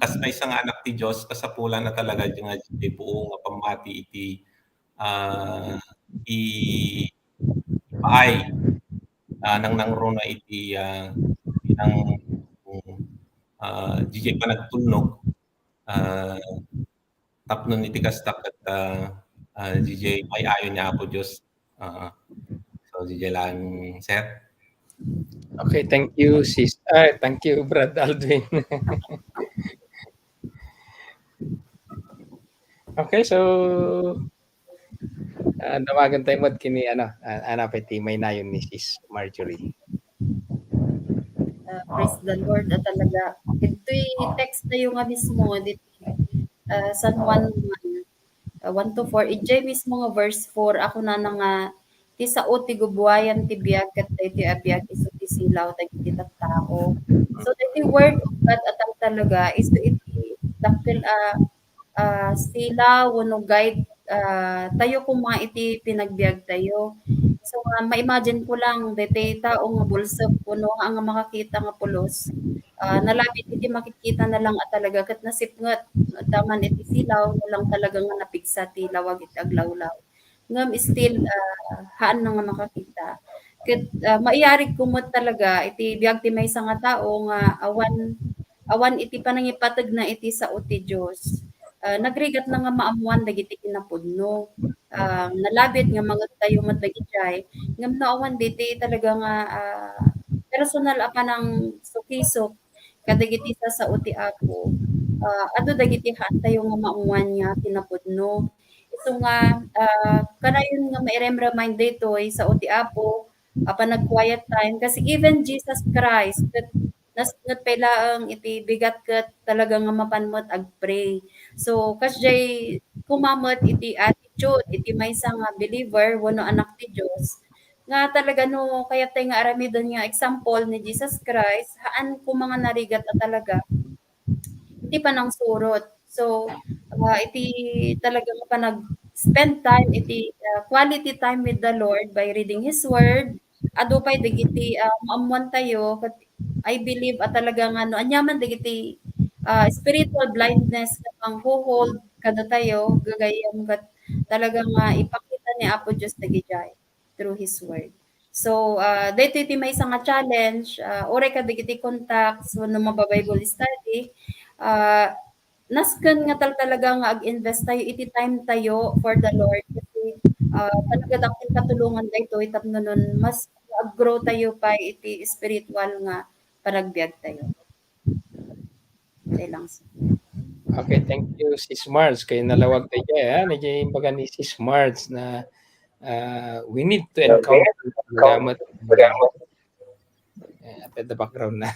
kas maysa nga anak ti Dios, kasapulan a talaga nga diay buo nga pammati iti, ah, i-, ipaay, ah, nangnangruna iti, ah, nang-, ah, diay panagtulnog, ah, tapno iti kasta ket, ah, ah, diay ay-ayo ni Apo Dios. Ah, so, diay lang, sir. Okay, thank you, sis. Ah, thank you, Brad Aldwin. Okay, so, ah, damagen tayo met kini, ano, ah, ano pa iti mainayon ni Sis Marjorie. Ah, praise the Lord. At talaga, ito'y text tayo nga mismo, di, ah, San Juan one, ah, one to four. Ijay mismo nga verse four, ako na nga, ti sao ti gubuayan ti biag, ket daytoy a biag isu ti silaw dagiti tattao. So, daytoy word of God a talaga, isu iti dakkel a, ah, silaw wenno guide, ah, tayo koma iti panagbiag tayo. So, ah, ma-imagine ko lang, daytoy tao nga bulsek wenno nga makakita nga pulos, ah, nalabit iti makikita na lang a talaga ket nasipnget, ta man iti silaw na lang talaga nga napigsa ti lawag iti aglawlaw. Ngem still, ah, haan na nga makakita. Ket, ah, maiyarig ko met talaga iti biag ti maysa nga tao nga awan, awan iti panangipategna iti sao ti Dios. ah, nagrigat na nga maammoan dagiti kinapudno. Ah, nalabit nga mangettayo met dagidiay, ngem no awan diti talaga nga, ah, personal a panangsukisok kadagiti sasao ti Apo, ah, adu dagiti haantayo nga maammoan nga kinapudno. Isu nga, ah, kanayon nga mairem-remind daytoy sao ti Apo, a panag-quiet time. Kasi even Jesus Christ, ket nasnged pay laeng iti bigat ket talaga nga mapan met agpray. So, kasdiay koma met iti attitude iti maysa nga believer wenno anak ti Dios, nga talaga no kayat tay nga aramiden nga example ni Jesus Christ, haan koma nga narigat a talaga iti panangsurot. So, ah, iti talaga nga panag-spend time, iti, ah, quality time with the Lord by reading His Word, adu pay dagiti, ah, maammoan tayo, ket I believe a talaga nga no aniaman dagiti, ah, spiritual blindness nga manghuhold kadatayo, gagayyem ket talaga nga ipakita ni Apo Dios dagidiay through His Word. So, ah, daytoy ti maysa nga challenge, ah, uray kadagiti contacts wenno maba-Bible study, ah, nasken nga tal-, talaga nga ag-invest tayo iti time tayo for the Lord. Kasi, ah, talaga dakkel katulongan daytoy tapno non mas ag-grow tayo pay iti spiritual nga panagbiag tayo. Tay Langs. Okay, thank you, Sis Marge. Kay nalawag tayo, ha? Medyo yung baga ni Sis Marge na, ah, we need to encounter talaga met, eh, at the background na.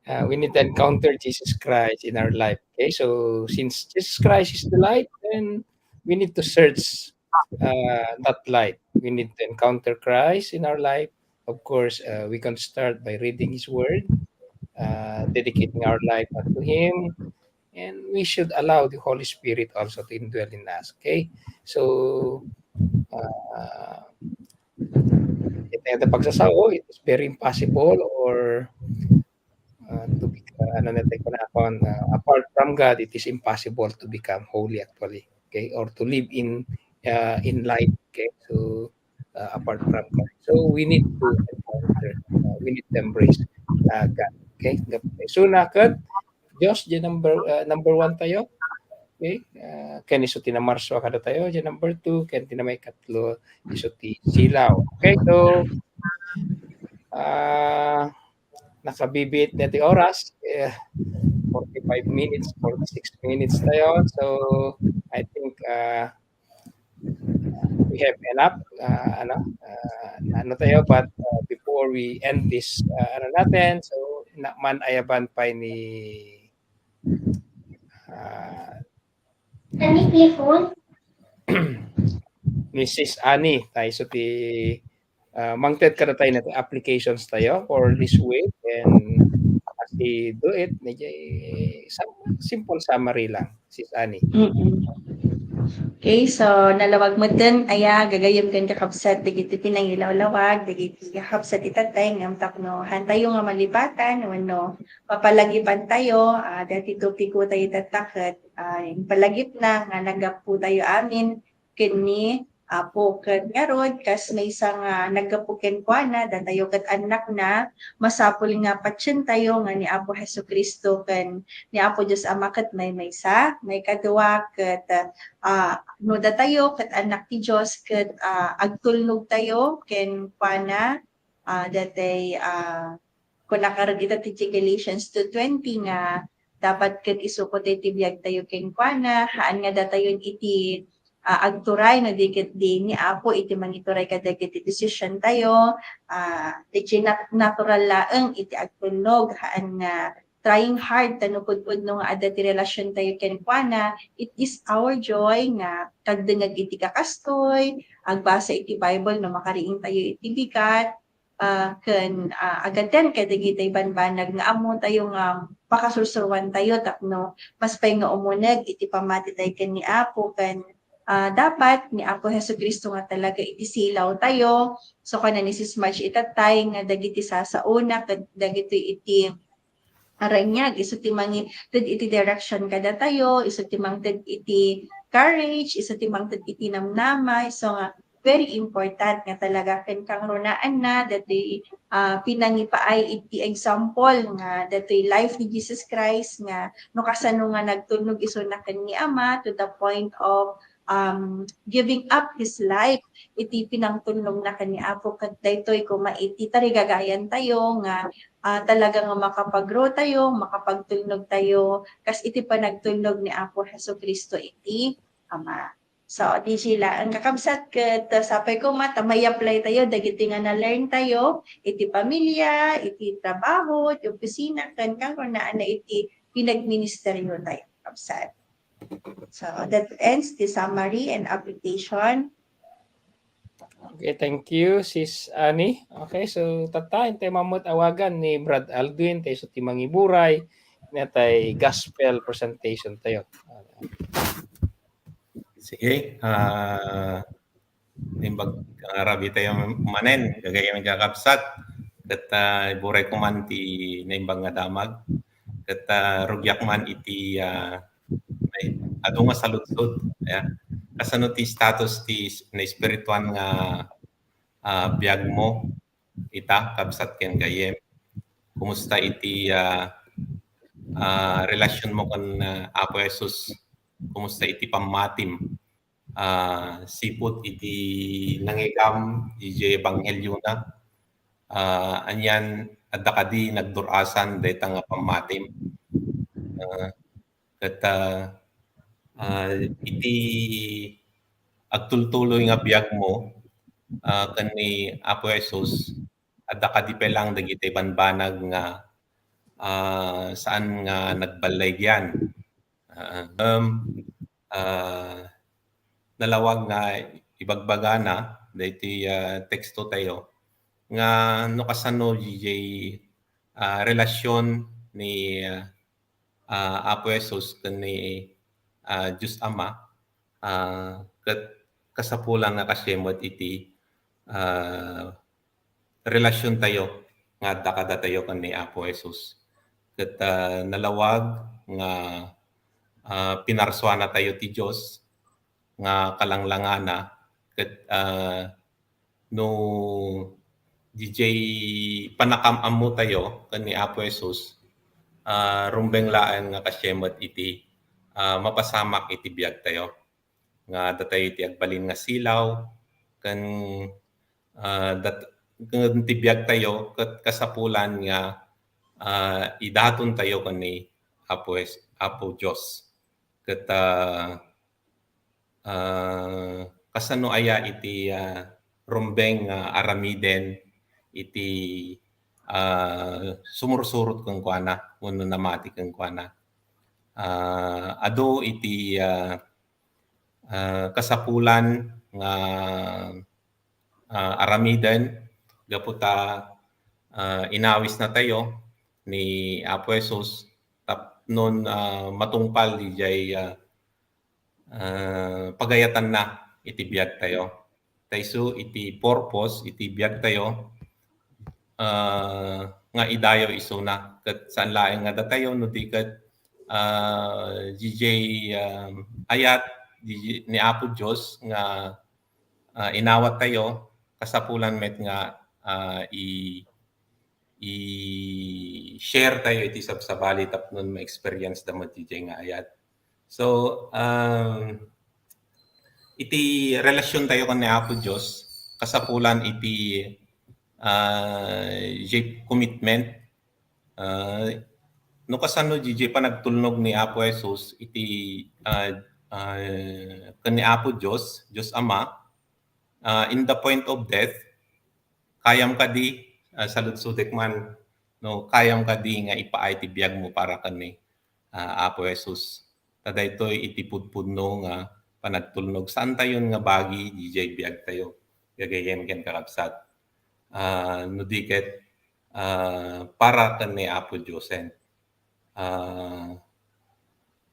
Ah, we need to encounter Jesus Christ in our life. Okay, so since Jesus Christ is the light, then we need to search, uh, that light. We need to encounter Christ in our life. Of course, uh, we can start by reading His Word, uh, dedicating our life unto Him, and we should allow the Holy Spirit also to indwell in us. Okay, so, uh, iti pagsasao, it is very impossible or, uh, to be, uh, ano na tayo na, uh, apart from God, it is impossible to become holy actually. Okay, or to live in, uh, in light. Okay, so, uh, apart from God. So we need to encounter, uh, we need to embrace, uh, God. Okay, so nakat Diyos, di number, uh, number one tayo. Okay, uh, ken isu ti namarso kada tayo, di number two, ken ti naikatlo, isu ti silaw. Okay, so, uh, nakabibiit na ti oras, eh, forty-five minutes, forty-six minutes tayo. So, I think, uh, we have enough, uh, ano, uh, ano tayo, but, uh, before we end this, uh, ano natin, so, na, man ayaban pa ni, uh, Missus Annie, tayo so ti, uh, mangted kada tayo na applications tayo for this week and as we do it, medyo, eh, simple summary lang. Sis Annie. Mm-mm. Okay, so nalawag metten, aya, gagayyem ken kakabsat, dagiti pinangilawlawag, dagiti kakabsat itattay, ngem tapno haantayo nga malipatan, wenno mapalagipan tayo, ah, dati topiko tayo itatta ket, ah, impalagipna nga naggapu tayo amin ken ni Apo. Ket ngarud, kas maysa nga naggapu kenkuana, datayo ket annakna, masapul nga patientayo nga ni Apo Jesu-Cristo ken ni Apo Dios Ama ket maymaysa. Maikadua ket, ah, no datayo ket annak ti Dios ket, ah, agtulnogtayo kenkuana, ah, datay, ah, kuna ngarud ita ti Galatians two twenty nga dapat ket isuko ti biagtayo kenkuana, haan nga datayon iti, ah, agturay no di ket di ni Apo iti mangituray kadagiti decision tayo, ah, ti nat-, natural laeng iti agtulnog, haan nga trying hard tapno pudpudno nga adda ti relasion tayo kenkuana. It is our joy nga agdengngeg iti kakastoy, agbasa iti Bible no makariing tayo iti bigat, ah, ken, ah, agaten kadagiti banbanag nga ammo tayo nga pakasursuroan tayo tapno mas pay nga umuneg iti pammati tayo ken ni Apo ken, ah, dapat ni Apo Jesu-Cristo nga talaga iti silaw tayo. So, kuna ni Sis Marge itattay nga dagiti sasaona ket dagitoy iti aranyag, isu ti mangited iti direction kadatayo, isu ti mangted iti courage, isu ti mangted iti namnama, isu nga very important nga talaga ken kangrunaanna datoy, ah, pinangipaay iti example nga datoy life ni Jesus Christ nga no kasano nga nagtulnog isuna ken ni Ama to the point of, um, giving up his life iti pinangtulnogna ken ni Apo. Ket daytoy koma iti tarigagayan tayo nga, ah, talaga nga makapag-grow tayo, makapagtulnog tayo kas iti panagtulnog ni Apo Jesu-Cristo iti Ama. So, D J laeng kakabsat ket, uh, sapay koma ta may-apply tayo dagiti nga na-learn tayo iti pamilya, iti trabaho, iti opisina, ken kangrunaanna iti pinagministeryo tayo, kabsat. So, that ends the summary and application. Okay, thank you, Sis Annie. Okay, so tatta, intay mamut awagan ni Brad Aldwin, tay so ti mangiburay, natay gospel presentation tayo. Sige, ah, naimbag, ah, rabi tayo manen, gagayyem kakabsat, ket, ah, iburay ko man ti naimbag nga damag, ket, ah, rugiak man iti, ah, ay, adu nga saludsod, ya. Kasano ti status ti s-, na espirituan nga, ah, biag mo, ita, kabsat ken gayyem? Kumusta iti, ah, ah, relasyon mo ken, ah, Apo Jesus? Kumusta iti pammatim? Ah, sipud iti nangigam idiay ebanghelyo na, ah, anian, adda kadi nagdur-asan dayta nga pammatim? Ah, ket, ah, ah, iti agtultuloy nga biag mo, ah, ken ni Apo Jesus, adda kadi pay lang dagiti banbanag nga, ah, saan nga nagballaygian? Ah, um, ah, nalawag nga ibagbagana daytoy, ah, teksto tayo nga no kasano diay, ah, relasyon ni, ah, ah, Apo Jesus ken ni, ah, Dios Ama, ah, ket kasapulan nga kasdiay met iti, ah, relasyon tayo nga adda kadatayo ken ni Apo Jesus. Ket, ah, nalawag nga, ah, pinarsuana tayo ti Dios nga kalanglangana ket, ah, no diay pannakam-ammo tayo ken ni Apo Jesus, ah, rumbeng laeng nga kasdiay met iti, ah, mapasamak iti biag tayo. Nga adda tayo iti agbalin nga silaw, ken, ah, dat-, ken ti biag tayo, ket kasapulan nga, ah, idaton tayo ken ni Apo Es-, Apo Dios. Ket, ah, ah, kasano aya iti, ah, rumbeng nga aramiden iti, ah, sumursurot kenkuana wenno namati kenkuana? Ah, adu iti, ah, ah, kasapulan nga, ah, aramiden gapu ta, ah, inawisna tayo ni Apo Jesus tapnon, ah, matungpal diay, ah, ah, pagayatanna iti biag tayo. Tay isu iti purpose iti biag tayo, ah, nga idayo isuna. Ket saan laeng nga datayo, no di ket, ah, diay, ah, ayat, diay, ni Apo Dios nga, ah, inawat tayo, kasapulan met nga, ah, i-, i-share tayo iti sabsabali tapno ma-experience da met diay nga ayat. So, um, iti relasyon tayo ken ni Apo Dios, kasapulan iti, ah, diay commitment, ah, no kasano diay panagtulnog ni Apo Jesus iti, ah, ah, ken ni Apo Dios, Dios Ama, ah, in the point of death, kayam kadi, ah, saludsodek man, no, kayam kadi nga ipaay ti biag mo para ken ni, ah, Apo Jesus. Ta daytoy iti pudpudno nga panagtulnog. Saan tayon nga bagi diay biag tayo, gagayyem ken kakabsat. Ah, no di ket, ah, para ken ni Apo Diosen. Ah,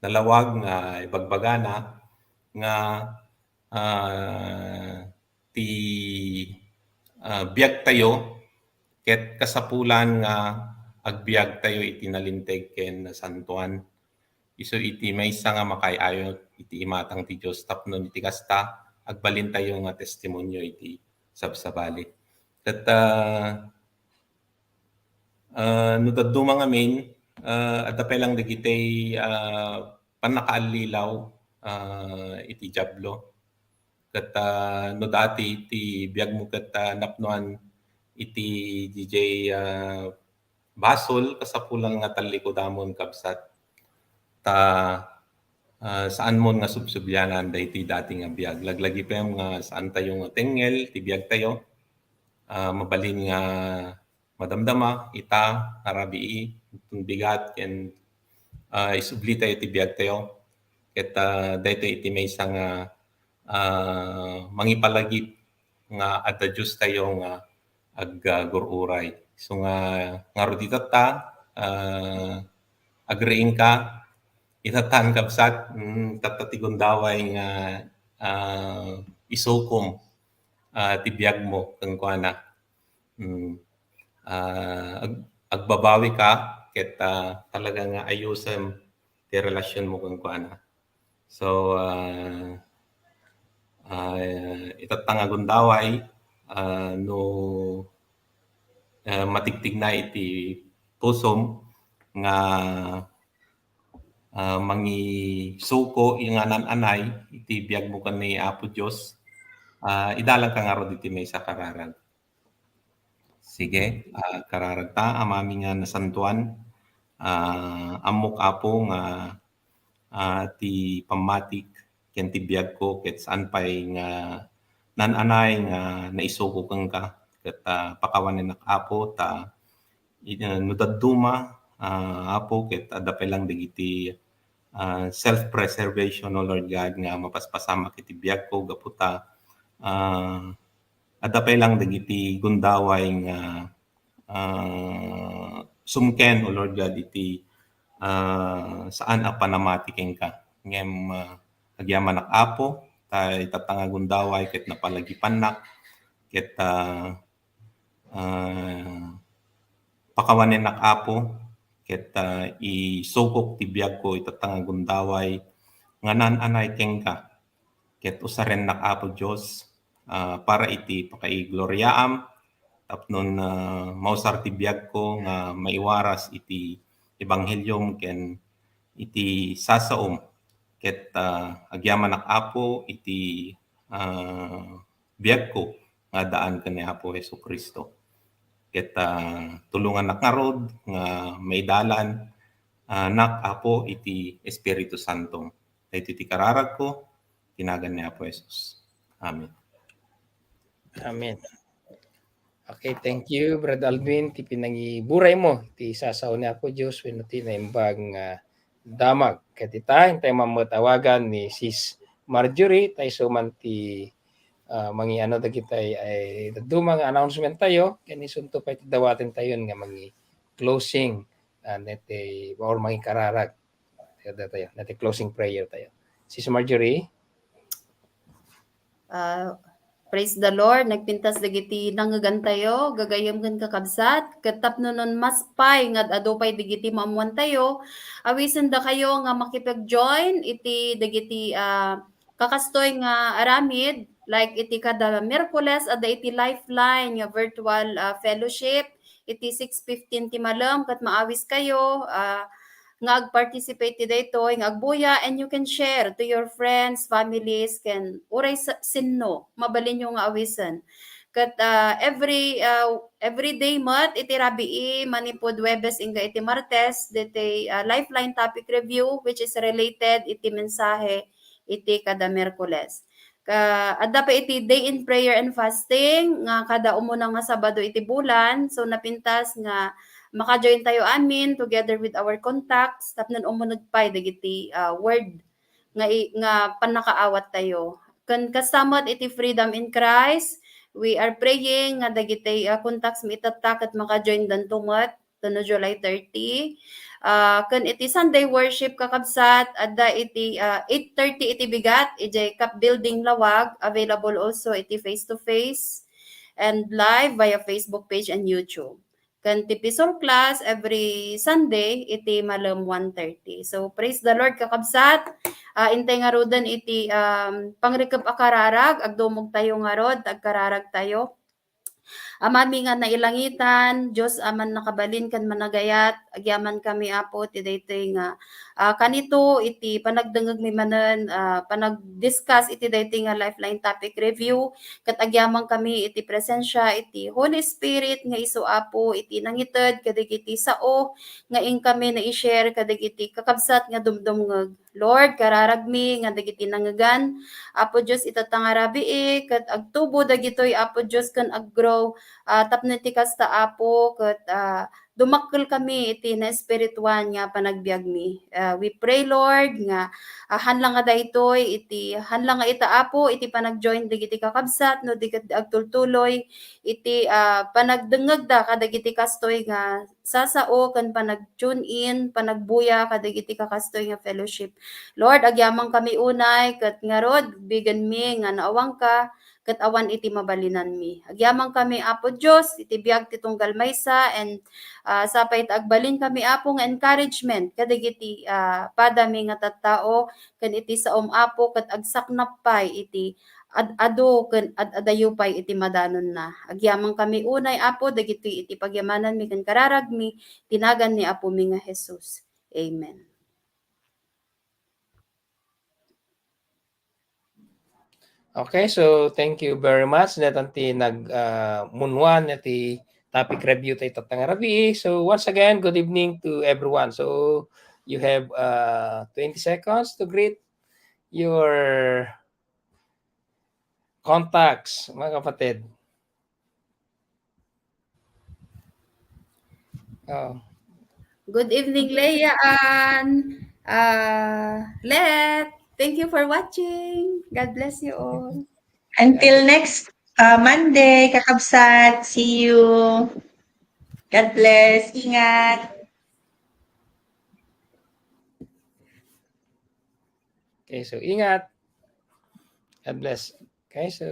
nalawag nga ibagbagana nga, ah, ti, ah, biag tayo ket kasapulan nga agbiag tayo iti nalinteg ken nasantoan. Isu iti maysa nga makaay-ayo iti imatang ti Dios tapno iti kasta, agbalintayo nga testimonio iti sabsabali. Ket, ah, ah, no dadduma ngamin, ah, adda pay lang dagiti, ah, pannakaallilaw, ah, iti Diablo. Ket, ah, no dati ti biagmo ket, ah, napnoan iti dijay, ah, basol, kasapulan nga tallikodamon, kabsat. Ta, ah, saanmon nga subsublianan daytoy dati nga biag. Laglagipem nga saantayo nga tengngel ti biagtayo. Ah, mabalin nga madamdama ita nga rabii, inton bigat ken, ah, isublitayo ti biagtayo. Ket, ah, daytoy iti maysa nga, ah, mangipalagip nga adda Diostayo nga aggur-uray. So nga, ngarud itatta, ah, agriingka, itatta, kabsat, mm, itatta ti gundaway nga, ah, isukom, ah, ti biagmo kenkuana. Mm. Ah, ag-, agbabawika ket, ah, talaga nga ayusem ti relasionmo kenkuana. So, ah, ah, itatta nga gundaway, ah, no, ah, matigtigna iti pusom nga, ah, mangisuko nga nan-anay iti biagmo ken ni Apo Dios, ah, idalanka ngarud iti maysa a kararag. Sige, ah, kararagta, Amami nga nasantoan, ah, ammok, Apo, nga, ah, ti pammatik ken ti biagko ket saan pay nga nan-anay nga naisuko kenka. Ket, ah, pakawanenak, Apo, ta, i-, ah, no dadduma, ah, Apo, ket adda pay lang dagiti, ah, self-preservation, O Lord God, nga mapaspasamak iti biagko gapu ta, ah, adda pay lang dagiti gundaway nga, ah, sumken, O Lord God, iti, ah, saan a panamati kenka. Ngem, ah, agyamanak, Apo, ta itatta nga gundaway ket napalagipannak, ket, ah, ah, pakawanenak, Apo, ket, ah, isukok ti biagko itatta nga gundaway nga nan-anay kenka. Ket usarennak, Apo Dios, ah, para iti pakaigloriaam, tapno, ah, mausar ti biagko nga maiwaras iti ebangheliom ken iti sasaom. Ket, ah, agyamanak, Apo, iti, ah, biagko nga addaan ken ni Apo Jesu-Cristo. Ket, ah, tulongannak ngarud nga maidalan, ah, nak, Apo, iti Espiritu Santo. Daytoy ti kararagko, iti nagan ni Apo Jesus. Amen. Amen. Okay, thank you, Brad Alvin, ti pinangiburay mo, ti sasao ni Apo Dios, wenno ti naimbag nga damag. Ket ita, intay mammet awagan ni Sis Marjorie, tay suman ti, ah, mangiano dagitay ay dadduma nga announcement tayo, ken isunto pay ti dawaten tayon nga mangi-closing, ah, nete, or mangikararag. Tayo, tayo, nete closing prayer tayo. Sis Marjorie? Ah, praise the Lord. Nagpintas dagiti nangngegantayo, gagayyem ken kakabsat, ket tapno no mas pay nga ad-adu pay dagiti maammoantayo, awisendakayo nga makipag-join iti dagiti, ah, kakastoy nga aramid, like iti kada Miyerkules, adda iti Lifeline nga virtual, ah, fellowship iti six fifteen ti malem, ket maawiskayo, ah, nga ag-participate ti daytoy nga agbuya, and you can share to your friends, families, ken uray sa-, sinno mabalinyo nga awisen. Ket, ah, every, ah, every day met iti rabii, manipud Huwebes inka iti Martes, daytoy, ah, Lifeline topic review, which is related iti mensahe iti kada Miyerkules. Ka-, adda pay iti Day in Prayer and Fasting nga kada umuna nga Sabado iti bulan. So, napintas nga maka-join tayo amin together with our contacts tapno umuneg pay dagiti, ah, word nga i-, nga pannakaawattayo. Ken kasta met iti Freedom in Christ, we are praying nga dagiti, ah, contacts mi itatta ket maka-join danto met. Tapno July thirty. Ah, ken iti Sunday worship, kakabsat, adda iti, ah, eight thirty iti bigat, idiay Cup Building Laoag, available also iti face-to-face and live via Facebook page and YouTube. Ken ti P S O L class every Sunday iti malem one thirty. So, praise the Lord, kakabsat. Ah, intay ngaruden iti, um, pangrikep a kararag, agdumogtayo ngarud, agkararagtayo. Amami nga nailangitan, Dios a mannakabalin ken managayat, agyaman kami, Apo, ti daytoy nga, ah, kanito iti panagdengngegmi manen, ah, panag-discuss iti daytoy nga Lifeline topic review, ket agyaman kami iti presensia iti Holy Spirit nga isu, Apo, iti nangited kadagiti sao nga inkami nai-share kadagiti kakabsat nga dumdumngeg. Lord, kararagmi nga dagiti nangngegan, Apo Dios, itatta nga rabii, ket agtubo dagitoy, Apo Dios, ken aggrow, ah, tapno iti kasta, Apo, ket, ah, dumakkel kami iti naespirituan nga panagbiagmi. Ah, we pray, Lord, nga, ah, haan la nga daytoy iti, haan la nga ita, Apo, iti panagjoin dagiti kakabsat, no di ket agtultuloy iti, ah, panagdengngegda kadagiti kastoy nga sasao ken panag-tune in, panagbuya kadagiti kakastoy nga fellowship. Lord, agyaman kami unay, ket ngarud, bigenmi nga naawangka, ket awan iti mabalinanmi. Agyaman kami, Apo Dios, iti biag ti tunggal maysa, and, ah, sapay ta agbalin kami, Apo, nga encouragement kadagiti, ah, padami nga tattao, ken iti saom, Apo, ket agsaknap pay iti ad-adu ken ad-adayo pay iti madanonna. Agyaman kami unay, Apo, dagitoy iti pagyamananmi ken kararagmi, ti nagan ni Apomi nga Jesus. Amen. Okay, so thank you very much. Daytan ti nag, ah, munwan iti topic review tayo itatta nga rabii. So once again, good evening to everyone. So you have, uh, twenty seconds to greet your contacts, mga kapatid. Oh. Good evening, Leah and, uh, Let. Thank you for watching. God bless you all. Until next, uh, Monday, kakabsat. See you. God bless. Ingat. Okay, so ingat. God bless. Okay, so